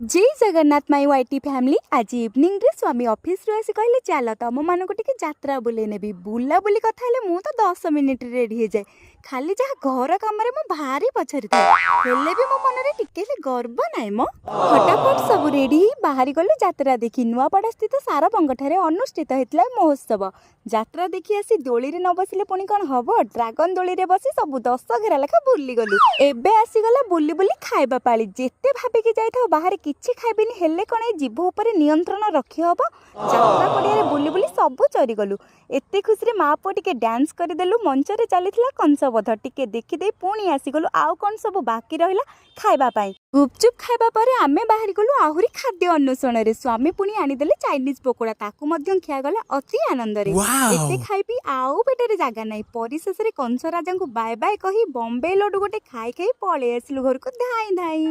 ଜୟ ଜଗନ୍ନାଥ ମାଇ ୱାଇଟି family. ଆଜି ଇଭିନିଂରେ ସ୍ୱାମୀ ଅଫିସରୁ ଆସି କହିଲେ, "ଚାଲ, ତମମାନଙ୍କୁ ଟିକେ ଯାତ୍ରା ବୁଲେଇ ନେବି।" ବୁଲାବୁଲି କଥା ହେଲେ ମୁଁ ତ 10 ମିନିଟ୍ରେ ରେଡ଼ି ହେଇଯାଏ। ଖାଲି ଯାହା ଘର କାମରେ ମୁଁ ଭାରି ପଛରେ ଥାଏ। ହେଲେ ବି ମୋ ମନରେ ଟିକେ ହେଲେ ଗର୍ବ ନାହିଁ ମ। ଫଟାଫଟ ସବୁ ରେଡ଼ି ହେଇ ବାହାରି ଗଲୁ ଯାତ୍ରା ଦେଖି। ନୂଆପଡ଼ା ସ୍ଥିତ ସାରବଙ୍ଗଠାରେ ଅନୁଷ୍ଠିତ ହେଇଥିଲା ମହୋତ୍ସବ। ଯାତ୍ରା ଦେଖି ଆସି ଦୋଳିରେ ନ ବସିଲେ ପୁଣି କ'ଣ ହବ? ଡ୍ରାଗନ ଦୋଳିରେ ବସି ସବୁ 10 ଘେରା ଲେଖା ବୁଲିଗଲୁ। ଏବେ ଆସିଗଲା ବୁଲି ବୁଲି ଖାଇବା ପାଳି। ଯେତେ ଭାବିକି ଯାଇଥାଉ ବାହାରେ କିଛି ଖାଇବିନି, ହେଲେ କ'ଣ ଏ ଜିଭ ଉପରେ ନିୟନ୍ତ୍ରଣ ରଖି ହବ? ଯାତ୍ରା ପଡ଼ିଆରେ ବୁଲି ବୁଲି ସବୁ ଚରିଗଲୁ। ଏତେ ଖୁସିରେ ମା ପୁଅ ଟିକେ ଡ୍ୟାନ୍ସ କରିଦେଲୁ। ମଞ୍ଚରେ ଚାଲିଥିଲା କଂସବଧ। ଟିକେ ଦେଖିଦେଇ ପୁଣି ଆସିଗଲୁ ଆଉ କ'ଣ ସବୁ ବାକି ରହିଲା ଖାଇବା ପାଇଁ। ଗୁପଚୁପ୍ ଖାଇବା ପରେ ଆମେ ବାହାରି ଗଲୁ ଆହୁରି ଖାଦ୍ୟ ଅନ୍ୱେଷଣରେ। ସ୍ୱାମୀ ପୁଣି ଆଣିଦେଲେ ଚାଇନିଜ ପକୋଡ଼ା। ତାକୁ ମଧ୍ୟ ଖିଆଗଲା ଅତି ଆନନ୍ଦରେ। ଏତେ ଖାଇବି ଆଉ ପେଟରେ ଜାଗା ନାହିଁ। ପରିଶେଷରେ କଂସ ରାଜାଙ୍କୁ ବାଏ ବାଏ କହି ବମ୍ବେ ଲଡୁ ଗୋଟେ ଖାଇ ଖାଇ ପଳେଇ ଆସିଲୁ ଘରକୁ ଧାଇଁ ଧାଇଁ।